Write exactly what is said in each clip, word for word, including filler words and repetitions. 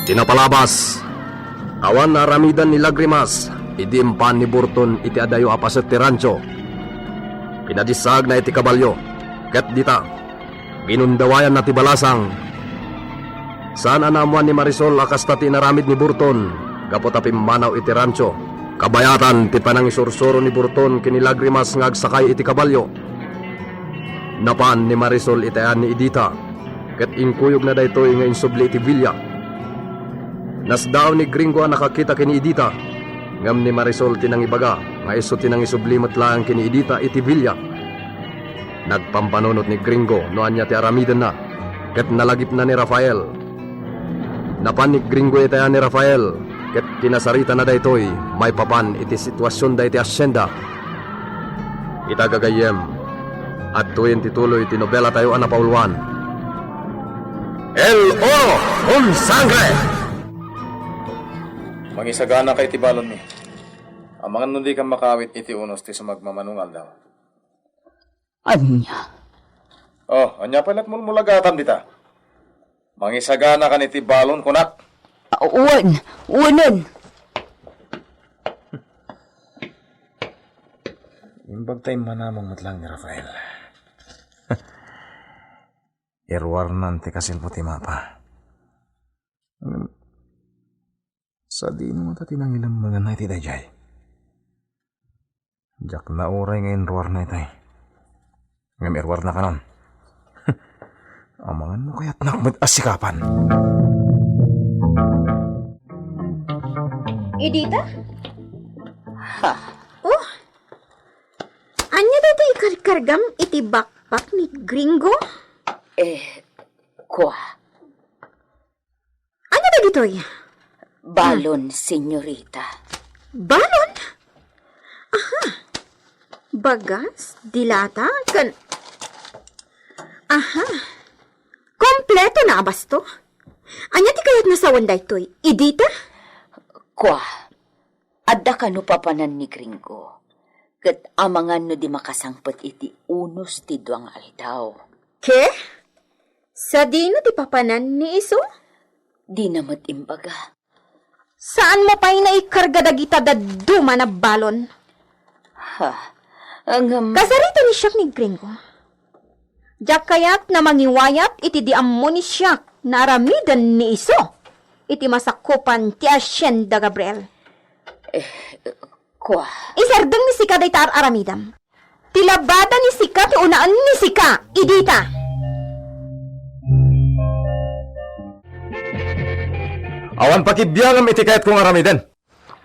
Ti napalabas, awan naaramidan ni Lagrimas idi impan ni Burton iti adayo a paset ti rancho. Pinadissaagna iti kabalio, ket dita, ginundawayanna ti balasang. Saan a naammoan ni Marisol a kasta ti inaramid ni Burton gapu ta pimmanaw iti rancho. Kabayatan ti panangisursuro ni Burton ken ni Lagrimas nga agsakay iti kabalio. Napan ni Marisol iti ayan ni Edita, ket inkuyogna daytoy nga insubli iti villa. Nasdaaw ni Gringo a nakakita ken ni Edita, ngem ni Marisol ti nangibaga nga isu ti nangisubli met laeng ken ni Edita iti villa. Nagpampanunot ni Gringo no ania ti aramidenna, ket nalagipna ni Rafael. Napan ni Gringo iti ayan ni Rafael, ket kinasaritana daytoy maipapan iti situasionda iti hacienda. Ita gagayyem, adtoyen ti tuloy ti nobelatayo a napauluan, El Oro con Sangre! Mangisaganaka iti balonmi. Amangan no dika makaawit iti unos ti sumagmamano nga aldaw. Ania? Oh, ania pay la ti mulmulagatam dita? Mangisaganakan iti balon, kunak. Wen, wenen. Imbag ta immanamong met laeng ni Rafael. Iruarnan ti kasilpo ti mapa. Ngem, sadino ngata ti nangilemmenganna iti daydiay? Diak nauray nga inruarna itay. Ngem iruarna kanon. Amangan no kayatnak met a sikapan. Edita? Ha? Oh? Ania daytoy ikarkargam iti bakbak ni Gringo? Eh, kua. Ania dagitoy? Balon, senyorita. Balon? Aha. Bagas, dilata, ken, aha. Kompleto na a basto. Ania ti kayatna sawen daytoy, Edita? Kua, adda kano papanan ni Gringo, ket amangan no di makasangpet iti unos ti dua nga aldaw. Ke? Sadino ti papanan ni isu? Dina met imbaga. Saanmo pay naikarga dagita dadduma a balon? Ha? Ngem kasarita ni siak ni Gringo. Diak kayat a mangiwayat iti di ammo ni siak nga aramiden ni isu iti masakupan ti Hacienda Gabriel. Eh, kua. Isardeng ni sika dayta ar-aramidem. Ti labada ni sika ti unaen ni sika, Edita. Awan pakibiangem iti kayatko nga aramiden.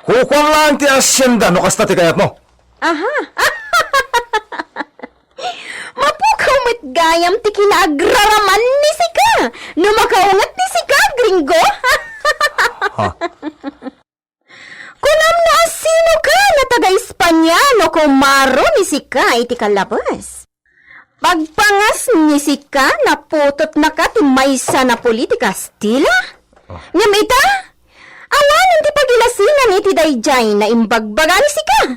Kukuam laeng ti hacienda no kasta ti kayatmo. Aha. Mapukaw met gayam ti kinaagraraman ni sika no makaunget ni sika, Gringo. Ha? Kunam no asino ka nga taga-Espanya no kumaro ni sika iti kallabes. Pagpangas ni sika, naputotnaka ti maysa a politika, Stella? Ah. Ngem ita, awanen ti pagilasingan iti daydiay nga imbagbaga ni sika. Ah.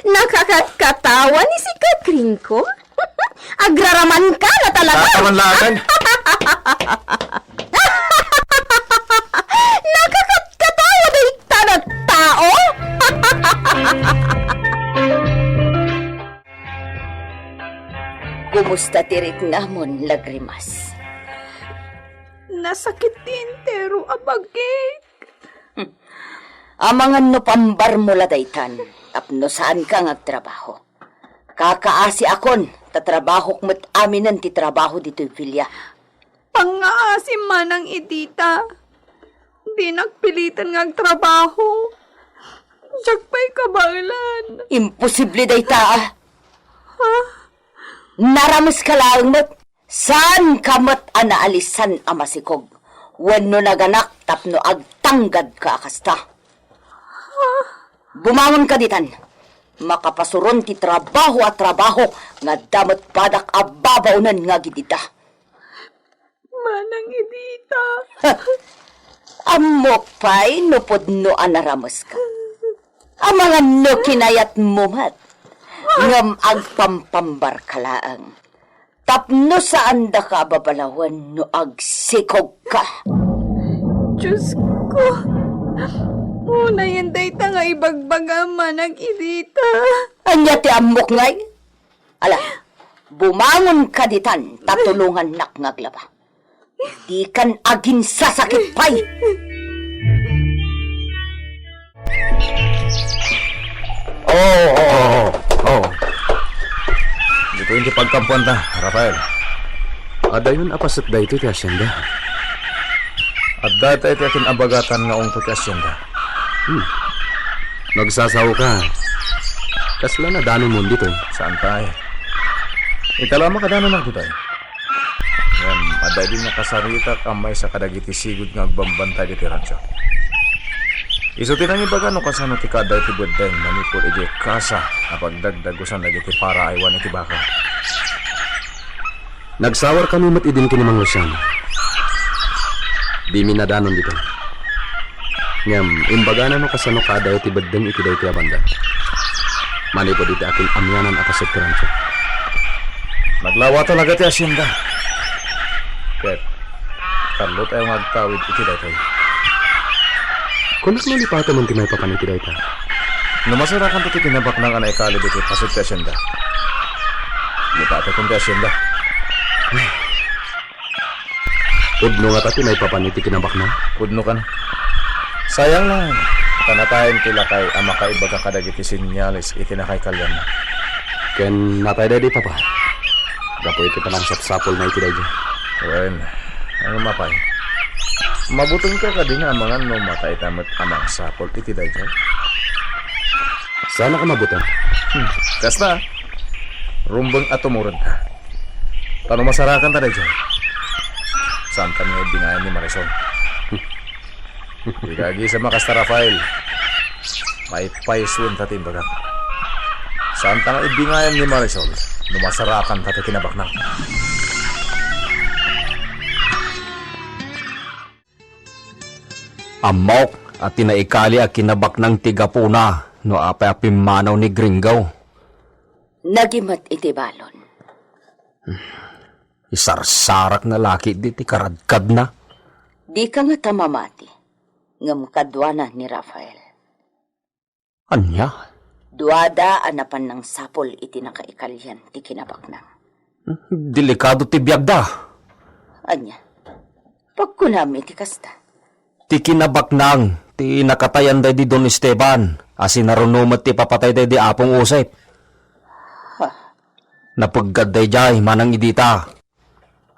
Nakakatkatawa ni sika, Gringo. Agraraman ka na talaga. Tataman lakan. Nakakatkatawa dayta a tao. Kumusta ti riknamon, Lagrimas? Nasakit ti entero a bagik. Amangan no pambarmo la daytan, tapno saanka nga agtrabaho. Kakaasiakon, ta trabahok met aminen ti trabaho ditoy villa. Pangngaasim manang Edita. Dinak piliten nga agtrabaho. Diak pay kabaelan. Imposible dayta, a. Ha? Narameska laeng met. Saanka met a naalisan a masikog wenno naganak tapno agtanggadka a kasta. Bumangonka ditan. Makapasuron ti trabaho a trabaho nga adda met padak a babaonen nga agidida. Manang Edita. Ammok pay no pudno a narameska. Amangan no kinayatmo met, ngem agpampambarka laeng. Tapno saandaka a babalawen no agsikogka. Diosko, unayen dayta nga ibagbagam manang idita. Ania ti ammok ngay? Ala, bumangonka ditan ta tulongannak nga aglaba. Dikan aginsasakit pay. Oh, oh, oh, oh. Ditoy ti pagkampuanta, Rafael. Adayon a paset daytoy ti hacienda. Adda iti akin-abagatan nga ungto ti hacienda. Hmm. Nagsasao ka. Kasla nadanonmon ditoy? Saan pay. Ita la makadanonak ditoy. Ngem, adda idi nakasaritak a maysa kadagiti sigud nga agbambantay ditoy rancho. Isu ti nangibaga no kasano ti kaadda iti beddeng manipud idiay kasa a pagdagdagusan dagiti para aywan iti baka. Nagsawarkami met idin ken ni Mang Luciano. Dimi nadanon ditoy. Ngem, imbagana no kasano kaadayo ti beddeng iti daytoy a banda. Manipud iti akin-amianan a paset ti rancho. Naglawa talaga ti hacienda. Ket, tallo tayo nga agtawid iti daytoy. Kunak no lipatem ti maipapan iti dayta. No masarakan ti kinabaknang a naikali ditoy paset ti hacienda. Lipatek ti hacienda. Pudno ngata ti maipapan iti kinabaknang? Pudno kano. Sayang lang, ta natayen ti lakay a makaibaga kadagiti senyales iti nakaikalianna. Ken natay daydi, Papa. Gapu iti panangsapsapulna iti daydi. Wen, ano mapay? Mabutengka kadi nga amangan no matayta met a mangsapul iti daydi? Saanak a mabuteng. Hmm, kasta, rumbeng a tumuredka. Ta no masarakanta daydi, saantan nga ibingayan ni Marisol. Dika agisem a kasta, Rafael. Maipaysuenta ti imbagak. Saanta nga ibingayan ni Marisol no masarakanta ti kinabaknang. Ammok a ti naikali a kinabaknang ti gapuna no apay a pimmanaw ni Gringo. Nagimet iti balon. Isarsarakna la ketdi ti karadkadna. Dika ngata mamati, ngem kaduana ni Rafael. Ania? Duada a napan nangsapul iti nakaikalian ti kinabaknang. Delikado ti biagda. Ania? Pagkunam iti kasta. Ti kinabaknang ti nakatayan daydi Don Esteban a sinaruno met ti ipapatay daydi Apong Josep. Ha? Napeggad daydiay manang idita.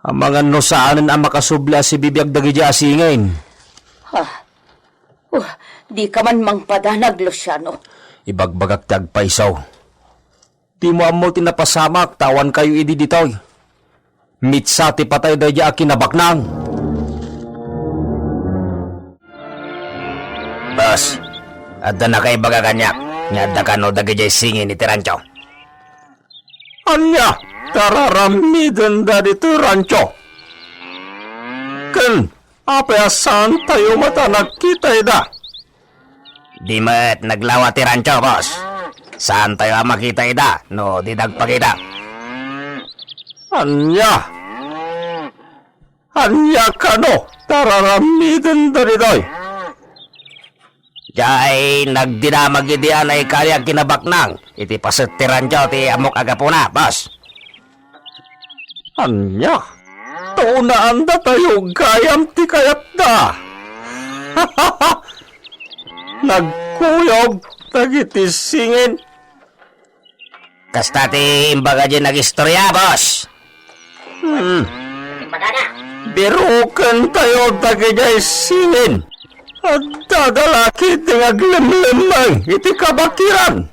Amangan no saanen a makasubli a sibibiag dagidiay a singin. Ha? Oh, dika man mangpadanag, Luciano. Ibagbagak ti agpayso. Dimo ammo ti napasamak ta awankayo idi ditoy. Mitsa ti patay daydiay a kinabaknang. Boss, adda nakaibaga kaniak nga adda kano dagidiay singin iti rancho. Ania ti ar-aramidenda ditoy rancho? Ken apay a saantayo met a nakita ida? Di met naglawa ti rancho, boss. Saantayo a makita ida no di nagpakita. Ania? Ania kano ti ar-aramidenda ditoy? Diay nagdinamag idi a naikali a kinabaknang iti paset ti rancho ti ammok a gapuna, boss. Ania? Tunaandatayo gayam ti kayatda. Nagkuyog dagiti singin. Kasta ti imbaga diay nagistorya, boss. Hmm. Birokentayo dagidiay singin. Adda da la ketdi nga aglemlemmeng iti kabakiran.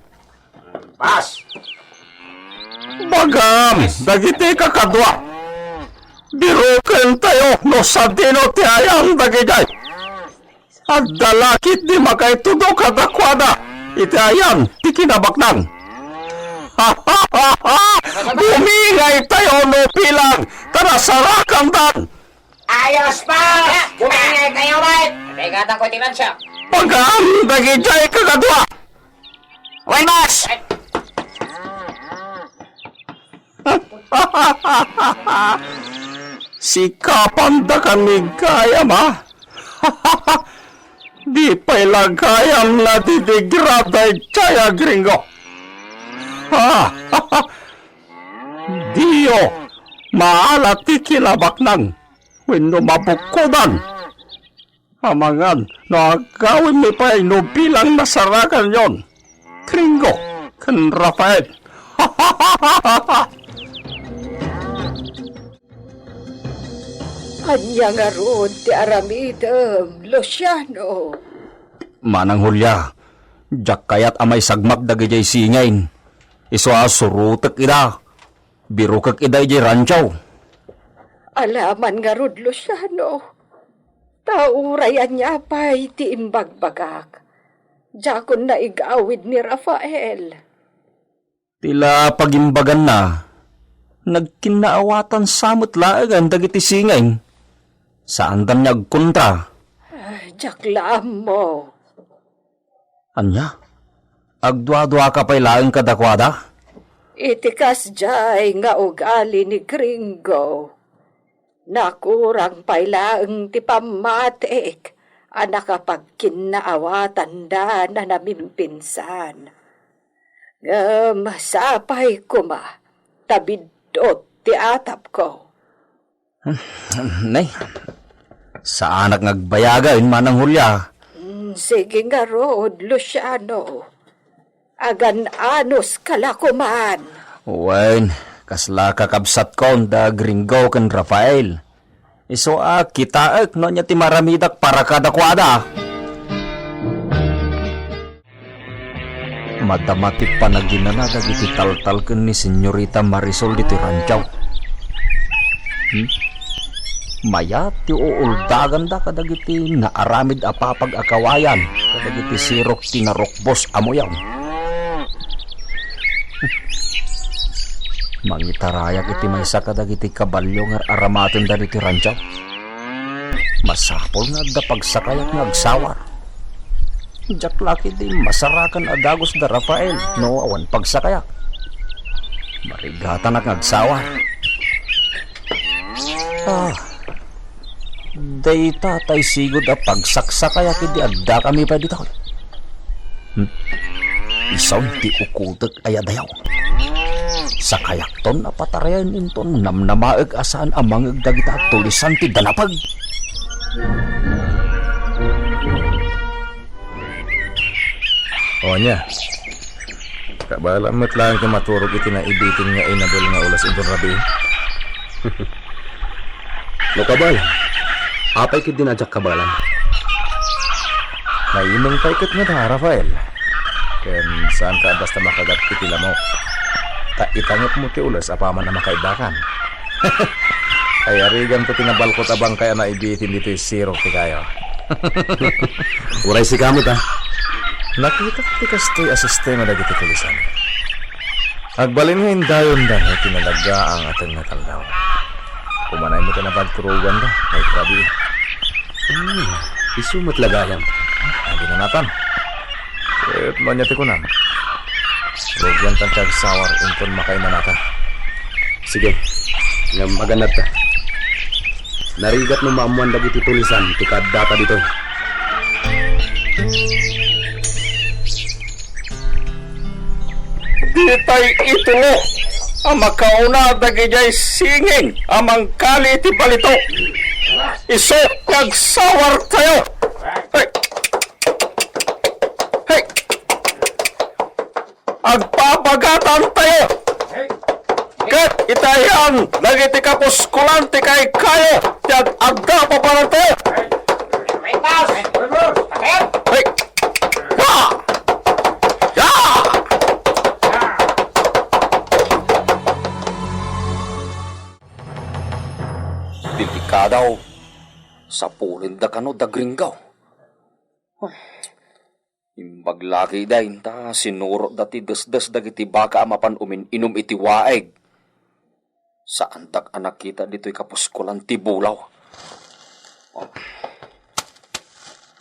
Boss. Bagam dagiti kakadua. Birokentayo no sadino ti ayan dagidiay. Adda la ketdi makaitudo kadakuada iti ayan ti kinabaknang. Bumingaytayo no bilang ta nasarakandan. Ayos, boss! Bumingay kayo, Mike! Atay, gatang ko ti lansya. Pagaan dagidiay kakadua! Wen, boss! Sika pay dakayo gayam, a? Di pay la gayam nadidigra daydiay a gringo. Ha? Diyo maala ti kinabaknang wenno mabukkodan. Amangan no agawimmi pay no bilang nasarakanyon, Gringo ken Rafael. Ania ngarud ti aramidem, Luciano? Manang Julia, diak kayat a maisagmak dagidiay singin. Isu a surotek ida. Birokek ida idiay rancho. Alaman ngarud, Luciano. Ta uray ania pay ti imbagbagak, diakon naigawid ni Rafael. Ti la pagimbaganna, nagkinnaawatan sa met laengen dagiti singin. Saanda nga agkontra. Ay, diak la ammo. Ania? Agduaduaka pay laeng kadakuada? Iti kasdiay nga ugali ni Gringo, nakurang pay laeng ti pammatik a nakapagkinnaawatanda a namimpinsan. Ngem sapay koma ta biddut ti atapko. Nay, saanak nga agbayagen, Manang Julia. Mm, sige ngarud, Luciano. Agan-anos ka la koman. Wen, kasla kakabsatkon da Gringo ken Rafael. Isu a kitaek no ania ti maramidak para kadakuada. Madama ti panaginana dagiti taltalken ni Senyorita Marisol ditoy rancho. Hmm? Mayat ti uuldaganda kadagiti naaramid a papag a kawayan kadagiti sirok ti narukbos a muyaw. Mangitarayak iti maysa kadagiti kabalio nga ar-aramatenda ditoy rancho. Masapul nga adda pagsakayak nga agsawar. Diak la ketdi masarakan a dagus da Rafael no awan pagsakayak. Marigatanak nga agsawar. Ah, dayta tay sigud a pagsaksakayak idi addakami pay ditoy. Hmm. Isu ti ukutek a adayo. Sakayakton a patarayan inton namnamaek a saan a mangngeg dagita a tulisan ti danapeg. O ania, kabaelam met laeng ti maturog iti naibitin nga inabel nga oras inton rabii? No kabaelam, apay ketdin a diak kabaelam? Naimeng pay ket ngata, Rafael. Ken saanka a basta makagat iti lamok. Ta itangepmo ti ules apaman a makaidakan. Ay, ariganto ti nabalkot a bangkay a naibitin ditoy sirok ti kayo. Uray sika met, a? Nakitak ti kastoy a sistema dagiti tulisan. Agbalin nga indayonda iti nadaggaang a tengnga taldaw. Umanay met a nabagkuroganda, ay, grabe. Hmm, isu met la gayam. Ay, di na natan. Ket ania ti kunam? Rugianta ti agsawar inton makainanata. Sige, ngem agannadta. Narigat no maammoan dagiti tulisan ti kaaddata ditoy. Ditay itulo a makauna dagidiay singing a mangkali iti balito. Isu nga agsawartayo. Hey! Hey! Agpapagatantayo! Ket itayan dagiti kapuskolan ti kaykayo ti ad-adda a papanantayo! Hey! Wa! Ya! Delikado. Sapulenda kano da Gringo. Imbag la ketdin ta sinurotda ti desdes dagiti baka a mapan umin-inum iti waig. Saandak a nakita ditoy kapuskolan ti bulaw.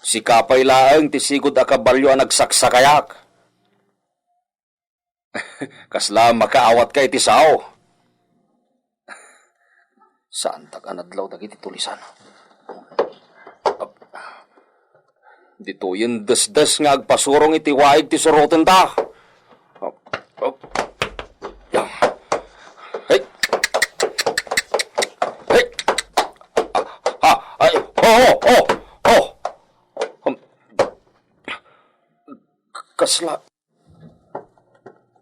Sika pay laeng ti sigud a kabalio a nagsaksakayak. Kasla makaawatka iti sao? Saantak a nadlaw dagiti tulisan. Ditoyen desdes nga agpasurong iti waig ti surotenta. Hey! Hey! Ah, ay, oh, oh, oh, oh! Um, kasla,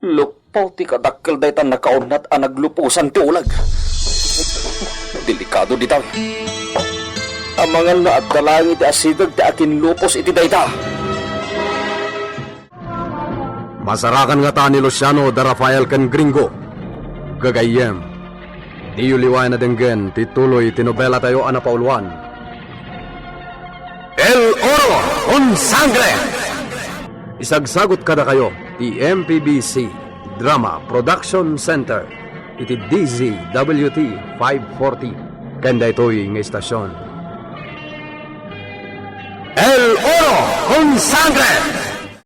Luppo ti kadakkel dayta nakaunnat a nagluposan ti ulag. Delikado dita. Amangan no adda laeng iti asideg ti akinlupos iti dayta. Masarakan ngata ni Luciano da Rafael ken Gringo. Gagayyem, diyo liwayan a denggen ti tuloy ti nobelatayo a napauluan, El Oro con Sangre. Isagsagut kadakayo ti M P B C Drama Production Center iti D Z W T five forty ken daytoy nga istasion. El Oro con Sangre.